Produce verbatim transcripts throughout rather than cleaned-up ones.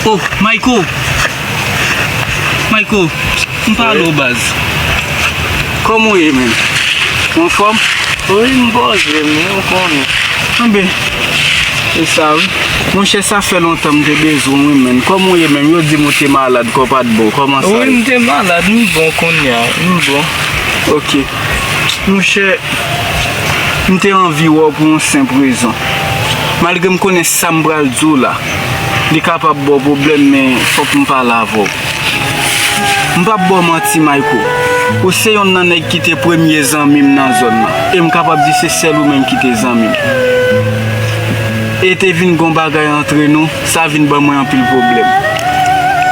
Oh, Mayko! Mayko, m pale w baz. Kòman w ye, menm? Ou anfòm? Wi, m poze m, ou konnen. Anben, se sa wi. Monchè, sa fè lontan m te bezwen w wi, menm. Kòman w ye, menm? Yo di m ou te malad, kò pa t bon. Kòman sa ye? Wi, m te malad, m bon kounye a, m bon. Ok. Monchè, m te anvi wè w pou yon senp rezon. Malgre m konnen sa m pral di w la, li kapab ba w pwoblèm, men fòk m pale avè w. M p ap ba w manti, Mayko. Ou se yonn nan nèg ki te premye zanmi m nan zòn nan. E m kapab di se sèl ou menm ki te zanmi m. E te vin gon bagay antre nou, sa vin ban mwen anpil pwoblèm.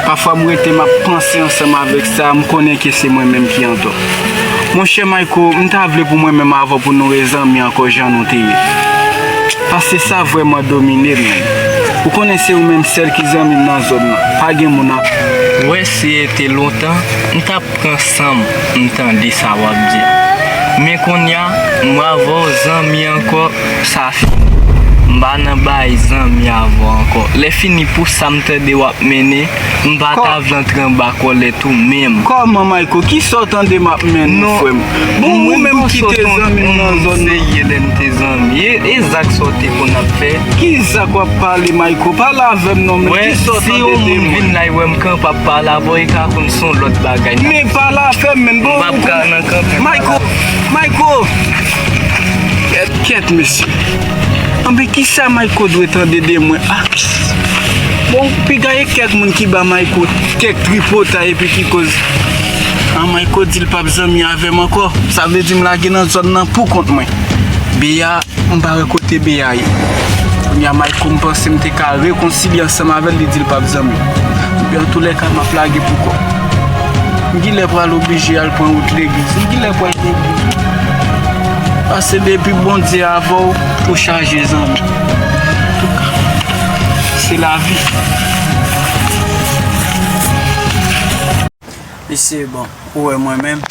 Pafwa m rete m ap panse ansanm avèk sa, m konnen ke se mwen menm ki antò. Monchè Mayko, m ta vle pou mwen menm avè w pou nou rezanmi ankò jan nou te ye. Paske sa vrèman domine m, menm. Ou konnen se ou menm sèl ki zanmi m nan zòn nan. Pa gen moun an. Wè si e te lontan, m t ap pran san m, m tande sa w ap di a. Men kounye a, mwen avè w zanmi ankò, sa fini. M pa nan bay zanmi avè w ankò. Lè fini pou sa m tande w ap mennen, m pa ta vle antre anba kòlèt ou menm. Kòman, Mayko? Kisa w tande m ap mennen, frè m? Bon, ou menm ki te zanmi m nan zòn nan. Serye lè n te zanmi. E, e zak sa w te konn ap fè. Ki zak w ap pale, Mayko? Pale avè m non, men kisa w tande de mwen? Vin la, e wè m kanpe ap pale avè w, e ka konn se yon lòt bagay. Men pale avè m, men bon. M p ap ka nan kanpe. Mayko, Mayko! Kèt, kèt, mesye. Anben, kisa Mayko dwe tande de mwen? Ah! Bon, piga e kèk moun ki ba Mayko kèk tripotay epi ki koz. Ah, Mayko di l p ap zanmi avè m ankò. Sa vle di m lage nan zòn nan pou kont mwen. Beya, m pa wè kote Beya ye. Kounye a Mayko, m panse m te ka rekonsilye ansanm avè l, li di l p ap zanmi. Ebyen, antoulèka, m ap lage pou kò m. M genlè pral oblije al pran wout legliz. M genlè pral legliz. Paske depi Bondye avè w, ou chaje zanmi. Antouka, se lavi. Mesye, bon, ou wè mwen menm,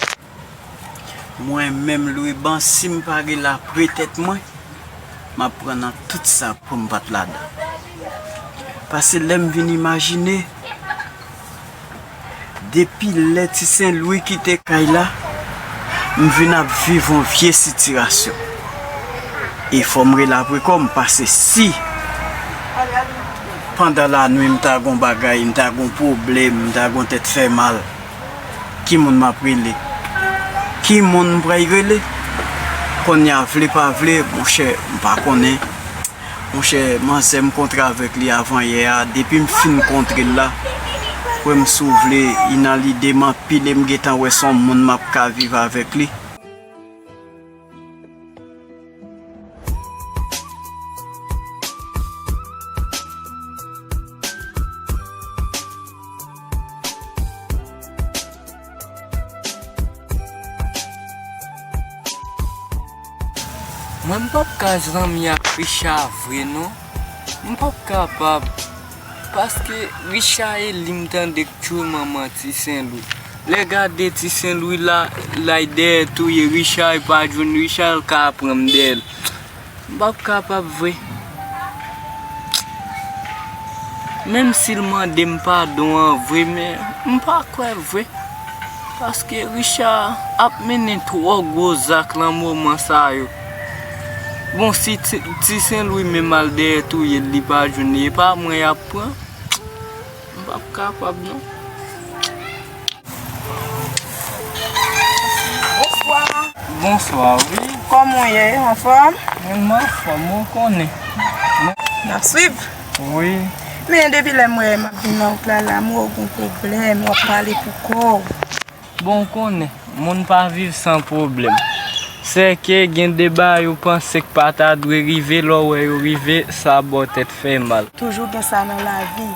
mwen menm Lwiban, si m pa gen lapre tèt mwen, m ap pran nan tout sa pou m pa t ladan. Paske lè m vin imajine, depi lè Ti Sen Lwi kite kay la, m vin ap viv yon vye sitirasyon. E fò m rele apre kò m, paske si pandan lanwi m ta gon bagay, m ta gon pwoblèm, m ta gon tèt fè mal, ki moun m ap rele? Ki moun m pral rele? Kounye a, vle pa vle, monchè, m pa konnen. Monchè, manzè m kontre avèk li avan yè a, depi m fin kontre l la, kwè m si w vle, i nan lide m anpil e m gentan wè se yon moun m ap ka viv avèk li. Mwen, m p ap ka zanmi ak Richard vre non. M p ap kapab. Paske Richard e li m tande k tchwe manman Ti Sen Lwi. Lè gade Ti Sen Lwi la, l al dèyè touye Richard, e pa jwenn Richard, l ka pran m dèyè l. M p ap kapab vre. Menm si l mande m padon an vre, men m pa kwè vre. Paske Richard ap mennen twò gwo zak nan moman sa yo. Bon, si Ti, Ti Sen Lwi menm al dèyè touye l, li pa jwenn li, e pa mwen y ap pran. M p ap kapab non. Bonswa. Bonswa, wi. Kòman w ye? Anfòm? Mwen, m anfòm, ou konnen. N ap swiv? Wi. Men depi lè m wè m ap vin nan wout la, la, m wè w gon pwoblèm, w ap pale pou kò w. Bon, ou konnen, moun pa viv san pwoblèm. Sèke gen de bagay ou panse k pa ta dwe rive, lè w wè yo rive, sa ba w tèt fè mal. Toujou gen sa nan lavi.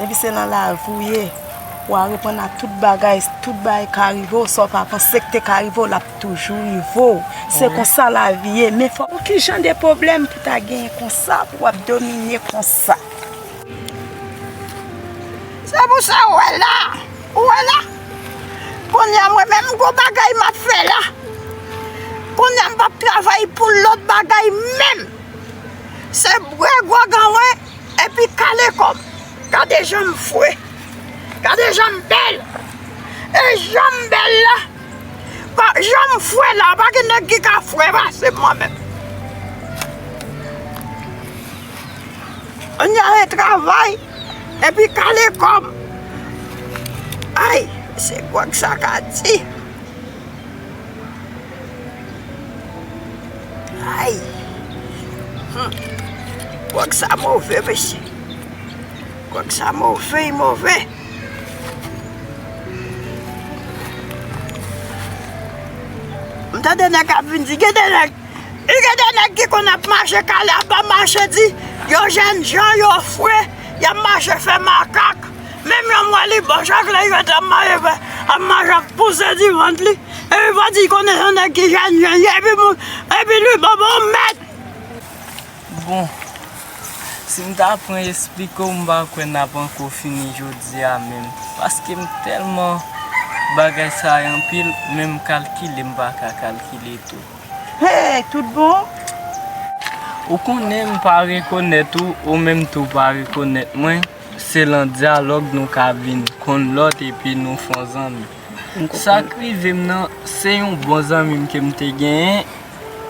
Depi se nan lavi w ye, w a reponn a tout bagay, tout bagay ka rive w, sa w pa panse k te ka rive w, l ap toujou rive w. Se konsa lavi ye, men fò. Bon, ki jan de pwoblèm pou ta genyen konsa, pou w ap domine konsa? Se pou sa w wè la. Ou wè la, kounye a mwen menm m gon bagay m ap fè la. Kounye a m p ap travay pou lòt bagay menm. Se bwè gwòg anwen epi kale kò m. K Gade jan m fre. Gade jan m bèl. E jan m bèl la. Pa, jan m fre la, pa gen nèg ki ka fre pase m mwen menm. Ann ale travay, epi kale kò m. Ay, se gwòg sa ka di. Ay. Hmm. Gwòg sa move, mesye. Gwòg sa move, move. M tande nèg ap vin di, gen de nèg, gen de nèg ki konn ap mache kale, ap mache di, yo jènjan, yo fre, y ap mache fè makak. Menm yon mwen li bon, chak lè yo t ap mache fè, ap mache ap pouse di vant li. Epi pa di konnen se yon nèg ki jènjan, epi moun, epi li bon, bon, mèt. Bon, si m ta pran esplike w, m pa kwè n ap ankò fini jodi a menm. Paske m tèlman bagay sa yo anpil, menm kalkile m pa ka kalkile tou. Hey, tout bon? Ou konnen m pa rekonèt ou, ou menm tou w pa rekonèt mwen. Se lan dyalòg nou ka vin konn lòt epi nou fè zanmi. Sa k rive m nan, se yon bon zanmi m ke m te genyen,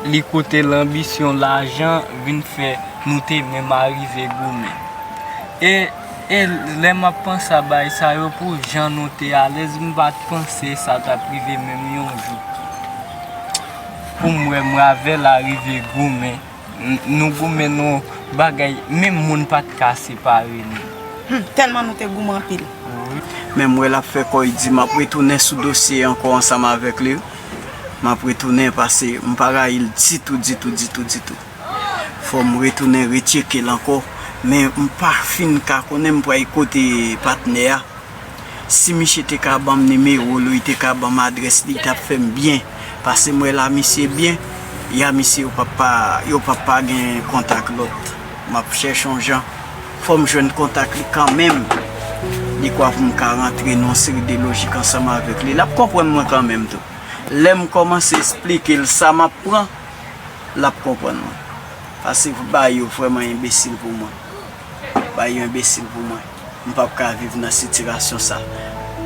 li kote lanbisyon lajan vin fè nou te menm arive goumen. E, e lè m ap panse a bagay sa yo, pou jan nou te alèz, m pa t panse sa t ap rive menm yon jou. Pou m wè m avè l arive goumen. N-, nou goumen, nou bagay, menm moun pa t ka separe nou. Hmm, tèlman nou te goumen anpil. Men m wè l ap fè kò, li di m ap retounen sou dosye ankò ansanm avèk li. M ap retounen paske m pa rayi l ditou, ditou, ditou, ditou. Fò m retounen retcheke l ankò, men m pa fin ka konnen m pral kote patnè a. Si misye te ka ban m nimewo l, li te ka ban m adrès li, li t ap fè m byen. Paske m wè la misye byen, ya misye yo p ap pa, yo p ap pa gen kontak lòt. M ap chèche yon jan. Fò m jwenn kontak li kanmenm. Dekwa pou m ka rantre nan yon seri de lojik ansanm avèk li. L ap konprann mwen kanmenm tou. Lè m kòmanse esplike l sa m ap pran, l ap konprann mwen. Paske bagay yo vrèman enbesil pou mwen. Bagay yo enbesil pou mwen. M p ap ka viv nan sitirasyon sa.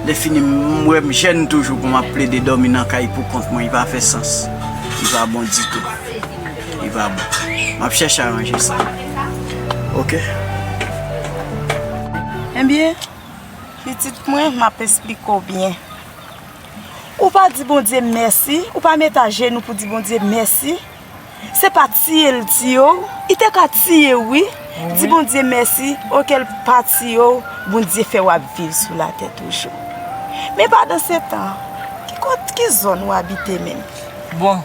Lè fini, m wè m jèn toujou pou m ap plede dòmi nan kay pou kont mwen. Li pa fè sans. Li pa bon ditou. Li pa bon. M ap chèche aranje sa. Oke? Ebyen, pitit mwen, m ap esplike w byen. Ou pa di Bondye mèsi, ou pa met ajenou pou di Bondye mèsi. Se pa tiye l tiye w, li te ka tiye w wi. Di Bondye mèsi, oke l pa tiye w, Bondye fè w ap viv sou latè toujou. Men pandan se tan, ki kot, ki zòn ou abite menm? Bon,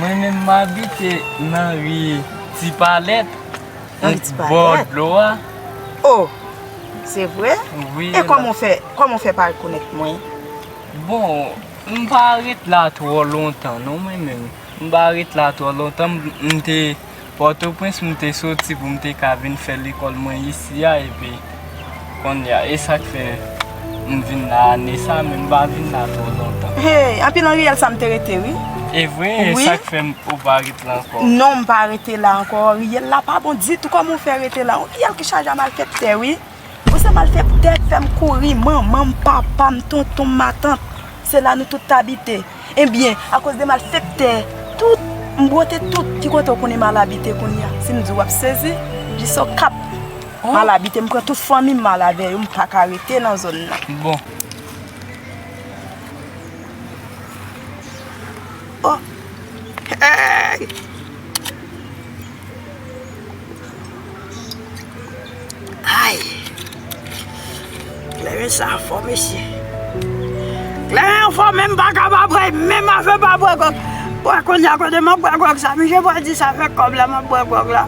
mwen menm m abite nan ri Ti Palèt, nan ri Ti Palèt, bò dlo a. Oh, se vre? Wi. E kòman w fè, kòman w fè pa rekonèt mwen? Bon, m pa ret la twò lontan non mwen menm. M pa ret la twò lontan, m, m te Pòtoprens, m te soti pou m te ka vin fè lekòl mwen isi a, epi kounye a, e sa k fè m vin la ane sa, men m pa vin la twò lontan. Hey, anpil nan riyèl sa m te rete wi. E vre, e sa k fè m, ou pa ret la ankò? Non, m pa rete la ankò. Riyèl la pa bon ditou. Kòman w fè rete la? Yon riyèl ki chaje a malfektè wi. Ou se malfektè k fè m kouri, manman m, papa m, tonton m, matant. Se la nou tout t abite. Ebyen, akoz de malfektè, tout, m bwote tout. Ki kote w konnen m al abite kounye a? Si m di w, w ap sezi, jis Okap. M al abite, m pran tout fanmi m, m al avè yo, m pa ka rete nan zòn nan. Bon. Oh! Hey! Ay! Kleren sa fò, mesye. Kleren an fò, men m pa ka pa bwè, menm afè pa bwè gwòg. Bwè kounye a kote m ap bwè gwòg sa, misye pral di sa fè kòb la, m ap bwè gwòg la.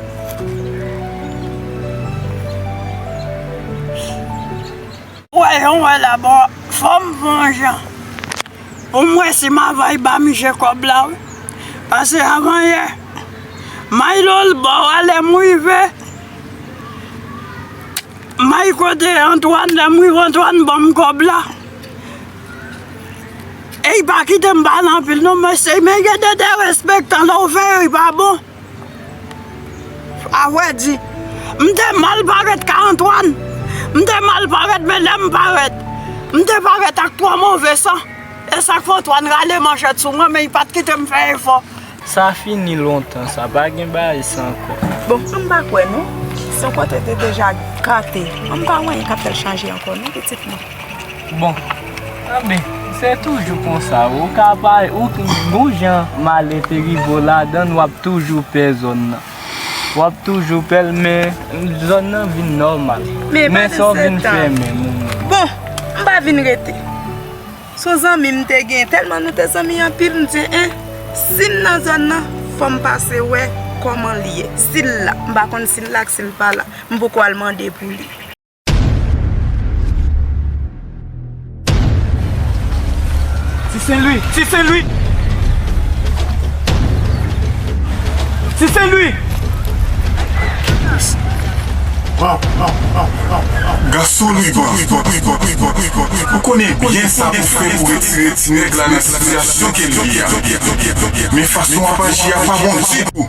Wè, jan w wè la, bon, fò m fè yon jan. Pou m wè si m ava ba misye kòb la, wi. Pase avan yè, m al lòt bò a, lè m rive, m al kote Antwàn, lè m rive, Antwàn ban m kòb la. E li pa kite m pale anpil, non, mesye, men gen de derespektan lè w fè yo, li pa bon. A vrè di, m te mal parèt ka Antwàn. M te mal parèt, men lè m parèt, m te parèt ak twò move san. E sa k fè Antwàn rale manchèt sou mwen, men li pa t kite m fè efò. Sa fini lontan, sa pa gen bagay sa ankò. Bon, m pa kwè non. Se yon kote te deja gate. M pa wè anyen k ap fè l chanje ankò non, pitit mwen. Bon, anben, se toujou konsa, ou ka pa, ou, gon jan malè te rive w ladan l, w ap toujou pè zòn nan. W ap toujou pè l, men zòn nan vin nòmal. Men sa w vin fè menm, ou menm. Bon, m pa vin rete. Se yon zanmi m te gen, tèlman nou te zanmi anpil, m di, en, si m nan zòn nan, fò m pase wè kòman l ye. Si l la, m pa konn si l la ak si l pa la. M poko al mande pou li. Ti Sen Lwi! Ti Sen Lwi! Ti Sen Lwi! Gason Lwiban, ou konnen byen sa pou fè pou retire ti nèg la nan sitiyasyon ke l ye a. Men fason w ap aji a pa bon ditou.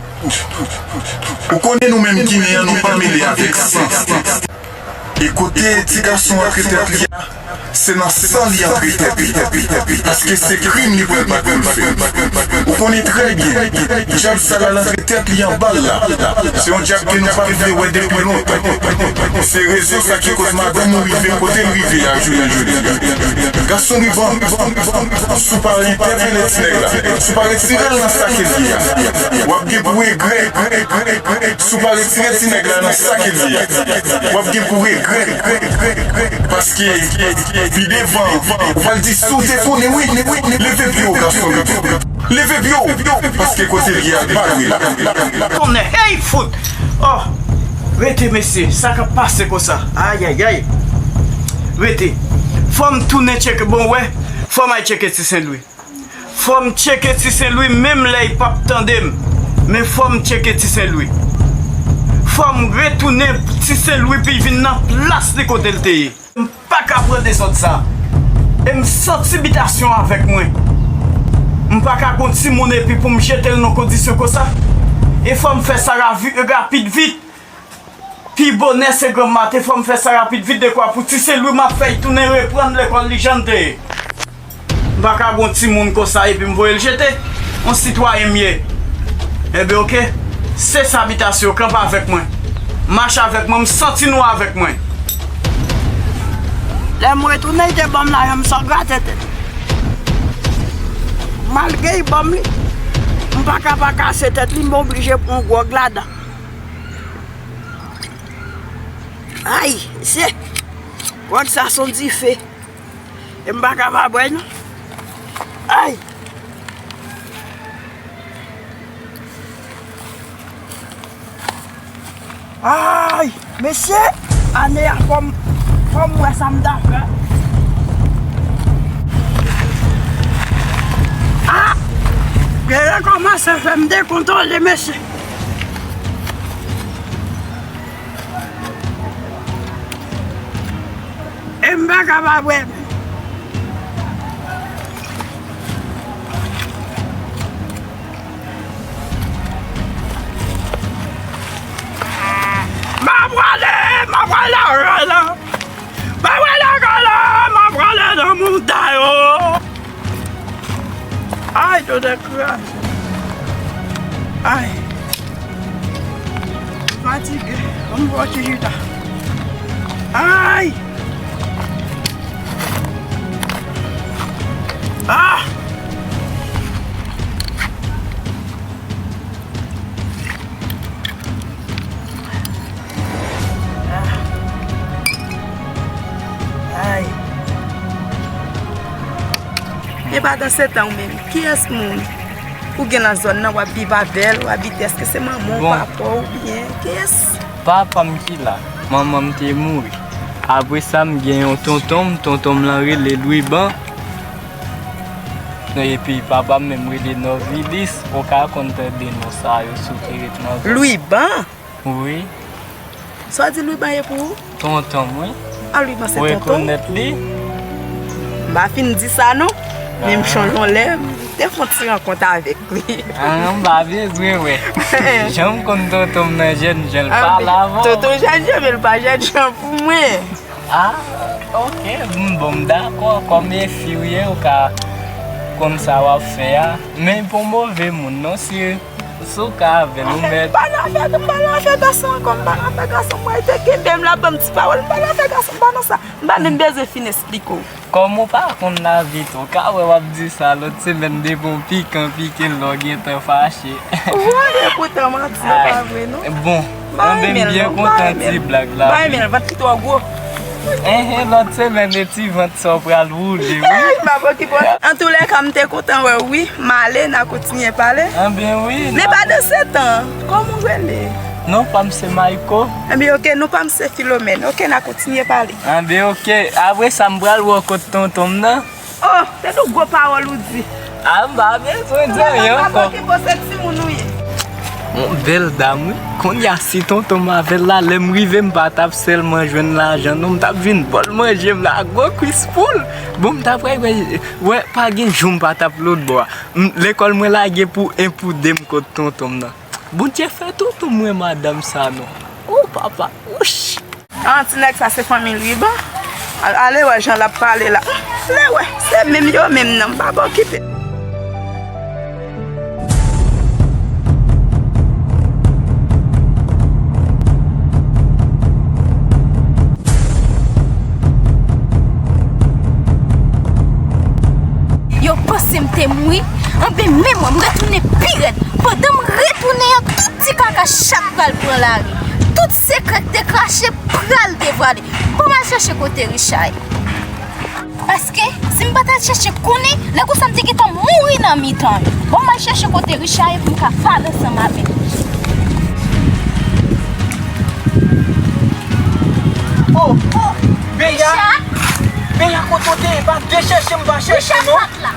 Ou konnen nou menm Ginen an, nou pa mele avèk san. E kote ti gason an antre tèt li a, se nan san li antre tèt li. Paske se krim li pral bat pou l fè. Ou konnen trè byen, dyab sa la l antre tèt li anba l la. Se yon dyab ke nou pa t vle wè depi lontan. Se rezon sa ki koz madanm ou rive kote l rive a jounen jodi a. Gason Lwiban, si w pa entèpele ti nèg la, si w pa retire l nan sa ke l ye a, w ap gen pou regrèt. Si w pa retire ti nèg la nan sa ke l ye a, w ap gen pou regrèt. Paske pi devan, ou pral di si w te konnen, wi, leve pye w, gason. Leve pye w, paske kote l ye a, l pa dwe la. Tonnè, hey, fout! Oh, rete, mesye, sa k ap pase konsa? Ayayay! Rete. Fò m tounen tcheke, bon, wè, fò m al tcheke Ti Sen Lwi. Fò m tcheke Ti Sen Lwi, menm lè l p ap tande m. Men fò m tcheke Ti Sen Lwi. Fò m retounen Ti Sen Lwi pou l vin nan plas li kote l te ye. M pa ka pran dezòd sa. E m santi bitasyon avèk mwen. M pa ka gon timoun epi pou m jete l nan kondisyon konsa. E fò m fè sa ravi-, rapid vit. Pi bonè se granm maten, fò m fè sa rapid vit dekwa pou Ti Sen Lwi m ap fè l tounen reprann lekòl li jan l te ye. M pa ka gon timoun konsa epi m voye l jete. On sitwayen m ye. Enben, oke. Se sa bitasyon, kanpe avèk mwen. Mache avèk mwen, m santi nou avèk mwen. Lè m retounen, li te ban m lajan m san grate tèt. Malgre li ban m li, m pa ka pa kase tèt li, m oblije pran gwòg ladan. Ay, mesye, gwòg sa se yon dife. E m pa ka pa bwè l non. Ay. Ay, mesye, ane a fò m, fò m wè sa m ta fè. Ah! Genlè kòmanse fè m dekontwole, mesye. E m pa ka pa bwè. M ap prale, m ap prale, m ap prale, m ap prale nan montayo. Ay, dodè kraze. Ay. Fatige. Ban m fè yon ti chita. Ay. Ah! Ay. E pandan se tan ou menm, kiyès moun ou gen nan zòn nan w ap viv avè l, w ap viv, èske se manman w, papa w oubyen kiyès? Papa m ki la, manman m te mouri. Apre sa, m gen yon tonton m, tonton m lan rele Lwiban. Epi papa m menm rele Nòvilis, ou ka konn tande non sa yo si w te ret nan zòn. Lwiban? Wi. Sa w di Lwiban ye pou ou? Tonton m, wi. A, Lwiban se tonton w? Ou rekonèt li? M pa fin di sa non. Men m chonje yon lè, m te fè yon ti rankont avèk li. Ah, m pa bezwen wè. Jan m konn tonton m nan jèn jan, l pale avè w. Tonton jèn jan, men l pa jèn jan pou mwen. Ah, ok, m bon, m dakò. Kòm e fi w ye, ou ka konn sa w ap fè a. Men pa yon move moun non, si, si w ka avè l, ou mèt. M pa nan afè, m pa nan afè gason ankò, m pa nan afè gason. Mwen te kenbe m la, ban m ti pawòl, m pa nan afè gason, m pa nan sa. M pa menm bezwen fin esplike w. Kòm ou pa konn lavi tou, ou ka wè w ap di sa lòt semèn depi yon pikan pike l lè w gentan fache. Ou ale kontan manti, e pa vre non. Bon, anben m byen kontan ti blag la. M pa renmen l, vant li twò gwo. Enhen, lòt semèn e ti vant sa w pral woule wi. Ay, m ap okipe w. Antoulèka, m te kontan wè w wi. M ale, n a kontinye pale. Anben wi. Men pandan se tan, kòman w rele? Non pa m se Mayko. Anben oke, non pa m se Filomèn. Oke, n a kontinye pale. Anben oke, apre sa m pral wè w kot tonton m nan. Oh, se tou gwo pawòl ou di. A m pa bezwen di anyen ankò. Papa ki pose timoun ou ye. Yon bèl dam wi. Kounye a si tonton m avè l la, lè m rive m pa t ap sèlman jwenn lajan non, m t ap vin ba l manje m la gwo kwis poul. Bon, m t ap wè, wè, wè pa gen jou m pa t ap lòtbò a. M, lekòl mwen lage pou en pou de m kot tonton m nan. Bondye fè tonton m wè madanm sa non. Oh papa, wouch. Ah, ti nèg sa se fanmi l wi bon. Al-, ale wè jan l ap pale la. Hum, ale wè, se menm yo menm nan, m pa ba okipe. Yo panse m te mouri, anben men mwen, m retounen pi rèd. Pandan m retounen an, tout ti kaka chat pral pran lari. Tout sekrè k te kache pral devwale. Ban m al chèche kote Richa ye. Paske, si m pa t al chèche konnen, lè konsa m te gentan mouri nan mitan yo. Ban m al chèche kote Richa ye pou m ka pale ansanm avè l. Oh, oh, Beya! Richa! Beya, kote w te ye? Pa t de chèche m pa chèche non. Richa pa t la.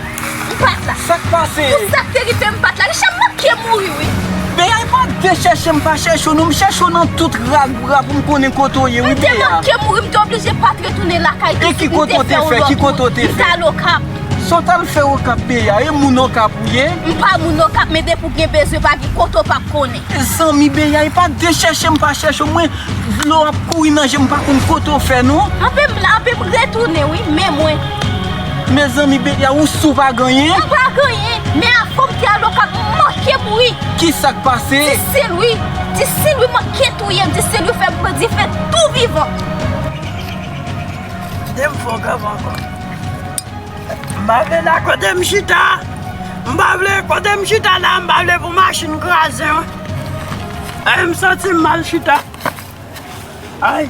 M pa t la. Sa k pase? Pou sa k te rive m pa t la. Richa manke mouri wi. Beya, e pa t de chèche m pa chèche w non. M chèche w nan tout rag bra pou m konnen kote w ye wi Beya. M te manke mouri, m te oblije pa t retounen lakay tousuit. E ki kote w te fè? Ki kote w te fè? M t al Okap. Sa w t al fè Okap Beya? E moun Okap ou ye? M pa moun Okap, men depi w gen bezwen pa gen kote w p ap konnen. Mezanmi Beya, e pa de chèche m pa chèche w. Mwen, dlo ap kouri nan je m, m pa konn kote w fè non. Anben m la, anben m retounen wi, men mwen. Mezanmi Beya, ou si w pa gen anyen? M pa gen anyen, men avan m te al Okap, m manke mouri. Kisa k pase? Ti Sen Lwi, Ti Sen Lwi manke touye m, Ti Sen Lwi fè m pran dife tou vivan. Kite m fè yon kanpe ankò. M pa vle la kote m chita. M pa vle kote m chita la, m pa vle pou machin kraze m. Ay, m santi m mal chita. Ay.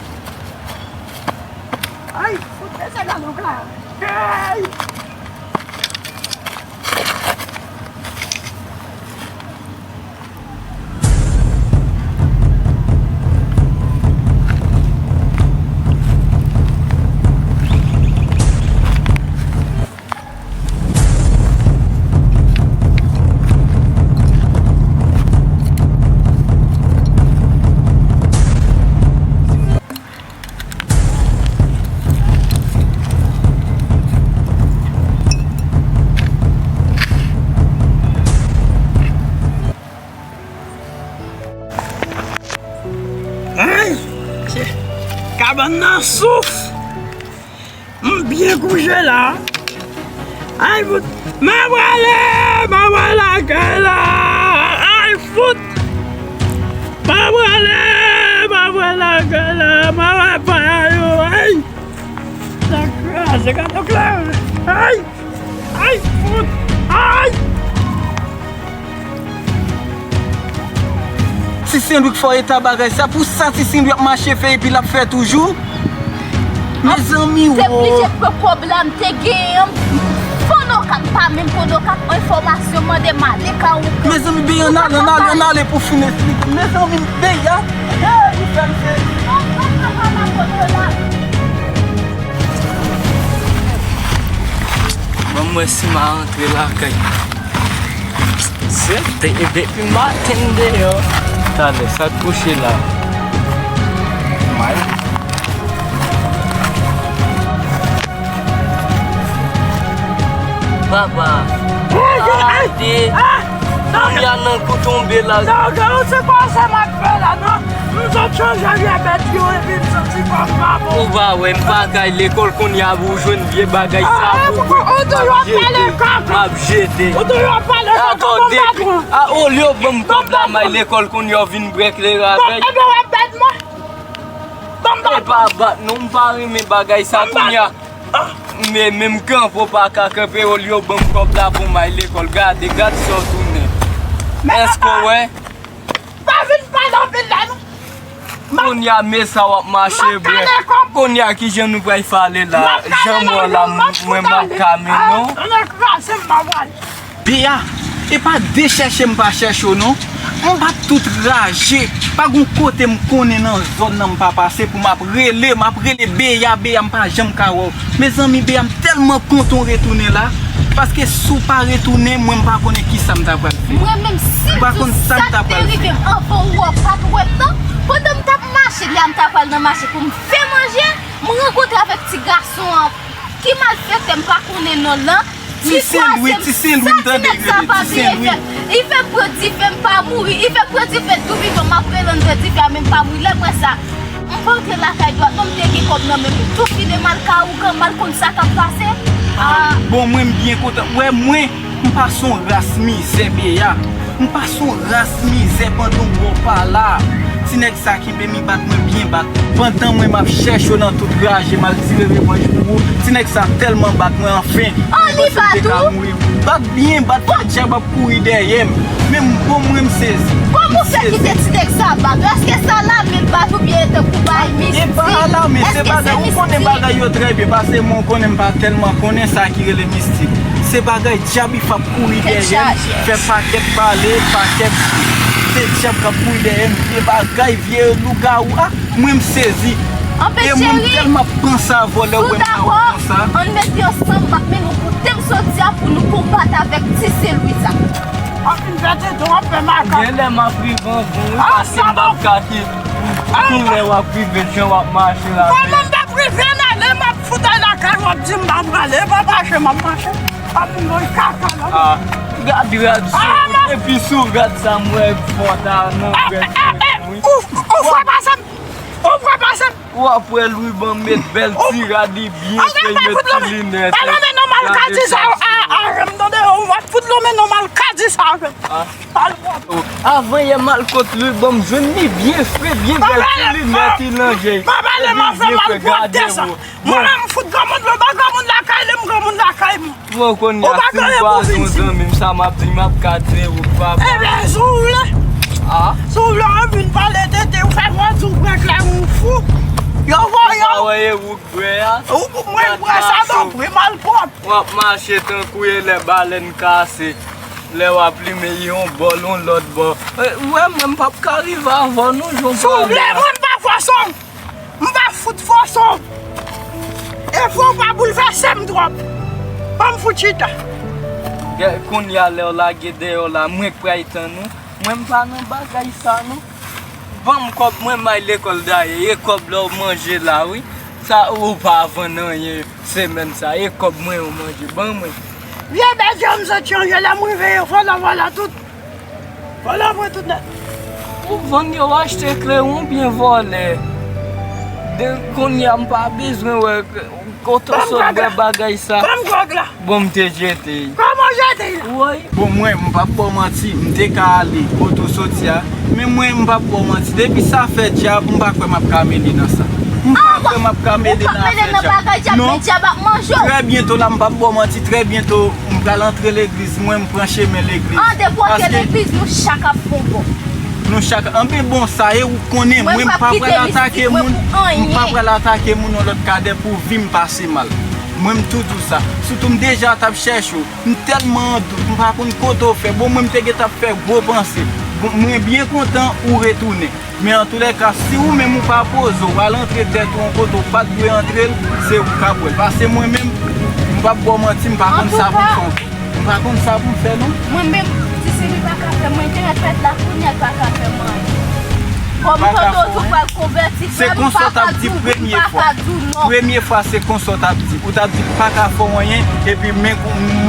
Ay, fout mesye nan nou ka. Ay. Ay! Kabann nan souf! M byen kouche la. Ay, fout! M a prale! M a prale lakay la! Ay, fout! M a prale! M a prale lakay la! M a wè paya yo! Ay! Sa kraze, gade klè! Ay! Ay, fout! Ay! Ti Sen Lwi k fè w eta bagay sa, pou sa Ti Sen Lwi ap mache fè epi l ap fè toujou. Mezanmi, wo. M te blije pran kòb la, m te genyen an, m fann Okap, m pa menm konn Okap, enfòmasyon mande m ale ka ou. Mezanmi, Beya, ann ale, ann ale, ann ale pou fin esplike. Mezanmi, Beya. Hey, li fè m sezi. Ban m wè si m a rantre lakay. Se te depi maten m deyò. Talè, sa k kouche la? May. Papa. Gade. Kounye a nan kou tonbe la. Non, non, se pa sa m ap fè la, non. M M sot chanje vye bèt yo epi m santi kò m pa bon. Ou pa wè, m pa kay lekòl kounye a pou w jwenn vye bagay sa pou w bwè. M ap jete, m ap jete. Ou toujou ap pale kaka, bon patwon. A, olye w ban m kòb la, m al lekòl kounye a w vin bwè kleren avè l. Ebyen w ap bat mwen. E pa bat non, m pa renmen bagay sa kounye a. Men, men m kanpe w pa ka kanpe, olye w ban m kòb la pou m al lekòl. Gade, gad sa w tounen. Èske w wè? Pa vin pale anpil la non. Kounye a, men sa w ap mache bwè. Kounye a, kijan nou pral fale la? Jan m wè w la, mwen m ap ka mennen w. Beya, e pa de chèche m pa chèche w non. M pa tout raje. Pa gon kote m konnen nan zòn nan m pa pase pou m ap rele, m ap rele Beya, Beya, m pa janm ka wè w. Mezanmi, Beya, m tèlman kontan w retounen la. Paske si w pa retounen, mwen m pa konnen kisa m ta pral fè. Mwen menm, si m di w sa k te rive m anvan ou wè w pa t wè m non. Pandan m t ap mache, lè a m ta pral nan mache pou m fè manje, m rankontre avèk ti gason an. Ki malfektè m pa konnen non l lan. Ti Sen Lwi, Ti Sen Lwi, m tande l rele, Ti Sen Lwi. Li fè m pran dife, m pa mouri. Li fè m pran dife, tou vivan, m ap rele anndan dife a, men m pa mouri. Lè m wè sa, m pa antre lakay dwat non, m te gen kòb nan men m. M tou file m al ka ougan, m al konn sa k ap pase. Ah. Bon, mwen, m byen kontan. Wè, mwen, m pa s on ras mizè, Beya. M pa s on ras mizè pandan w wè w pa la. Ti nèg sa kenbe m, li bat mwen byen bat. Pandan mwen m ap chèche w nan tout raje, m al tire revanj pou ou. Ti nèg sa tèlman bat mwen, anfen. Oh, li bat ou? Bat byen, bat, fè djab ap kouri dèyè m. Men m, bon, mwen m sezi. Kòman w fè kite ti nèg sa bat ou? Èske sa lame l bat oubyen e tankou bay mistik? E pa lame, se bagay, ou konnen bagay yo trè byen, paske mwen, ou konnen m pa tèlman konnen sa ki rele mistik. Se bagay djab, li f ap kouri dèyè m, fè pakèt pale, pakèt, se djab k ap kouri dèyè m, vye bagay, vye lougawou. Ah, mwen m sezi. E mwen m tèlman ap panse avè w lè w wè m la konsa. Ann mete ansanm, m ap mennen w kote m soti a pou nou konbat avèk Ti Sen Lwi sa. W ap fin fè tenten, w ap fè makak. Genlè m ap rive anvan w wi, paske m p ap ka ki, kilè w ap rive, jan w ap mache la. Kòman m p ap rive, n ale, m ap fout al lakay, w ap di m pa prale, e pa mache m ap mache. Ap mwen kaka la. Ah, gad rad sou, epi sou rad sa m wè fò ta nan bèl wi. Ou, ou fè pase m. Ou fè pase m. W ap wè Lwi ban m met bèl ti rad li byen fè, met ti linèt. Pa lonmen non mal ka di sa a, a, a, m tande, w ap fout lonmen non mal ka di sa avè m. Avan yè m al kot Lwi ban m jwenn li byen fre, byen bèl ti linèt li nan je. Pa pale m anfè mal pou w ap tè sa. Mwen menm, m fout granmoun, mwen pa granmoun lakay li, m granmoun lakay mwen. Mwen konnen si m kwaze yon zanmi m, sa m ap di, m ap ka di ou pa. Ebyen, si w vle. Ah. Si w vle, w vin pale tete, ou fè mwen di w pran klè ou fou. Yo voye w. Ou pa wè e ou k bwè a? Ou, mwen bwè sa tanpri, malpwòp. W ap mache tankou e lè balèn kase. Lè w ap limen yon bò, yon lòt bò. E, ou wè, mwen, m p ap ka rive avan w non, jan w pale a. Si w vle, mwen, m pa fòse w. M pa fout fòse w. E fò w pa boulvèse m twòp. Ban m fout chita. Gè, kounye a lè w lage dèyè w la, mwen k pral tann ou. Mwen m pa nan bagay sa non. Ban m kòb mwen, m al lekòl dayè. E kòb la w manje la wi. Sa ou pa vann anyen semèn sa. E kòb mwen ou manje. Ban mwen. Vye bèt yo m sot chanje lè m rive yo vòlò vòlò tout. Vòlò pran tout nèt. Ou vann yo achte kleren oubyen vòlè? De kounye a m pa bezwen wè kote w sot bwè bagay sa. Ban m gwòg la. Bon, m te jete l. Kòman w jete l? Woy. Bon, mwen, m p ap ba w manti, m te ka ale kote w soti a. Men mwen, m p ap ba w manti. Depi sa fè djab, m pa kwè m ap ka mele nan sa. M pa kwè m ap ka mele nan afè djab. Non. Trè byento la, m p ap ba w manti, trè byento, m pral antre legliz, mwen, m pran chemen legliz. An, depi w antre legliz, nou chak ap fon bon. Nou chak, anben bon, sa e ou konnen, mwen, m pa pral atake moun, m pa pral atake moun yon lòt kadè pou vi m pase mal. Mwen, m tou di w sa. Sitou m deja t ap chèche w. M tèlman an dout, m pa konn kote w fè. Bon, mwen, m te gentan ap fè gwo panse. Bon, mwen byen kontan ou retounen. Men antoulèka, si ou menm ou pa poze w, w al antre tèt ou yon kote w pa t dwe antre l, se ou k ap wè l. Paske mwen menm, m p ap ba w manti, m pa konn sa pou m fè. M pa konn sa pou m fè, non. Mwen menm, si se li pa ka fè mwen, te mèt fèt la, kounye a l pa ka fè mwen anyen. Kòm m tande w di w pral konvèti, frè m, m pa ka di w wi, m pa ka di w non. Premye fwa, se konsa w t ap di. Ou t ap di, m pa ka fè w anyen, epi men,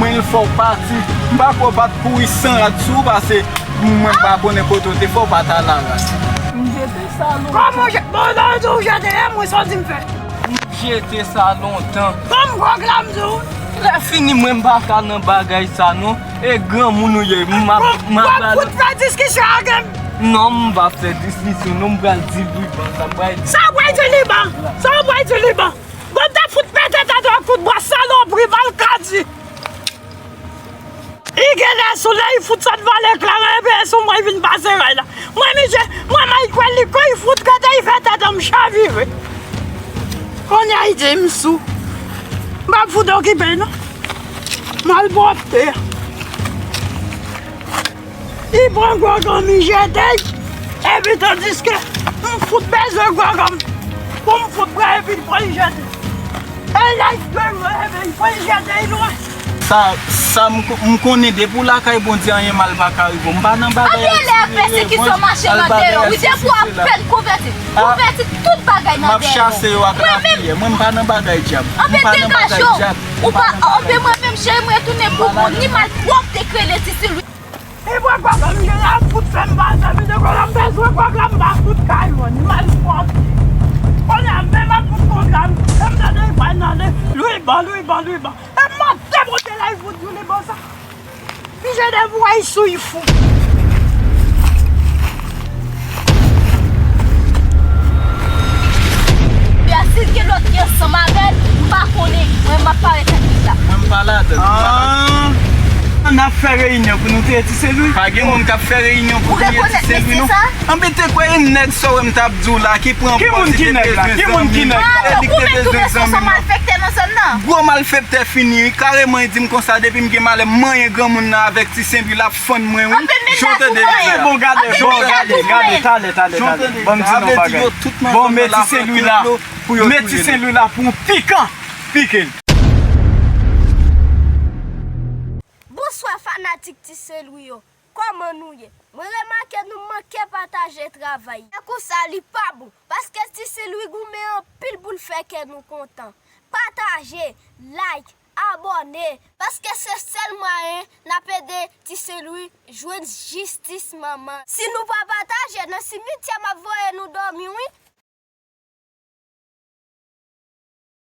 men l fè w pati. M pa kwè w pa t kouri san rad sou ou, paske mwen pa konnen kote w te fè, w pa t al a rad. Jete sa lontan. Kòman w je-, bon, lè w di w jete, e mwen sa w di m fè? M jete sa lontan. Ban m gwòg la, m di w. Lè fini, mwen m pa ka nan bagay sa non. E granmoun ou ye, m ap, m ap... W ap fout fè diskisyon ak m? Non, m p ap fè diskisyon non, m pral di Liban sa, m pral di... Sa w pral di Liban? Sa w pral di Liban? Bon, m ta fout pete tèt ou ak kout bwa, salopri, malkadi. Li genlè sou lè li fout sot vale kleren, epi sou mwen li vin pase ray la. Mwen, misye, mwen, m al kwè li, kou li fout kote li fè tèt an m chavire. Kounye a li di m sou. M p ap fout okipe l non. Malpwòpte. Li pran gwòg an, li jete l. Epi tandiske m fout bezwen gwòg an, pou m fout pran epi l pran, li jete. E lè l bezwen, epi l pran, li jete, li lwen. Sa, sa m, m konnen depi w lakay Bondye, anyen mal pa ka rive w. M pa nan bagay ak ti revans, al bagay ak ti sila. Ou pa apèn konvèti. Konvèti tout bagay nan dèyè w. M ap chase yo ak lapyè. Mwen, m pa nan bagay dyab. M pa nan bagay dyab. Ou pa, anben mwen menm, cheri, mwen retounen pou ou. Ni malpwòpte k rele ti Silwi. E bwa gwòg la, m gen la fout fè m pa fè, m te konn ap bezwen gwòg la, m pa fout kay mwen, ni malpwòpte. Kounye a, menm ap fout gwòg la, m tande li pral nan li, Liban, Liban, Liban. E m ap demonte la, li fout di Liban sa. Misye depi w wè l sou, l fou. Ya, si l gen lòt ki ansanm avè l, m pa konnen. Mwen, m ap parèt ak li la. Mwen, m pa ladan l, m pa ladan l. Ah, n ap fè reyinyon pou nou touye ti Selwi. Pa gen moun k ap fè reyinyon pou touye ti Selwi non. Anben te kwè e nèg sa w wè m t ap di w la ki pran pòz li te bezwen zanmi. Ah, ou menm tou vle se yon malfektè nan zòn nan. Gwo malfektè fini wi. Kareman li di m konsa depi m gen malè m manyen granmoun nan avèk ti Selwi l ap fann mwen wi. Jan w tande. Bon, gade, bon, gade, gade, talè, talè, talè. Ban m di nou yon bagay. Bon, men ti Selwi la, men ti Selwi la pou yon pikan. Pike l. Bonswa fanatik ti Selwi yo. Kòman nou ye? Mwen remake nou manke pataje travay. E konsa li pa bon, paske ti Selwi goumen anpil pou l fè kè nou kontan. Pataje, like, abòne, paske se sèl mwayen n ap ede ti Selwi jwenn jistis manman. Si nou pa pataje, nan simityè m ap voye nou dòmi wi.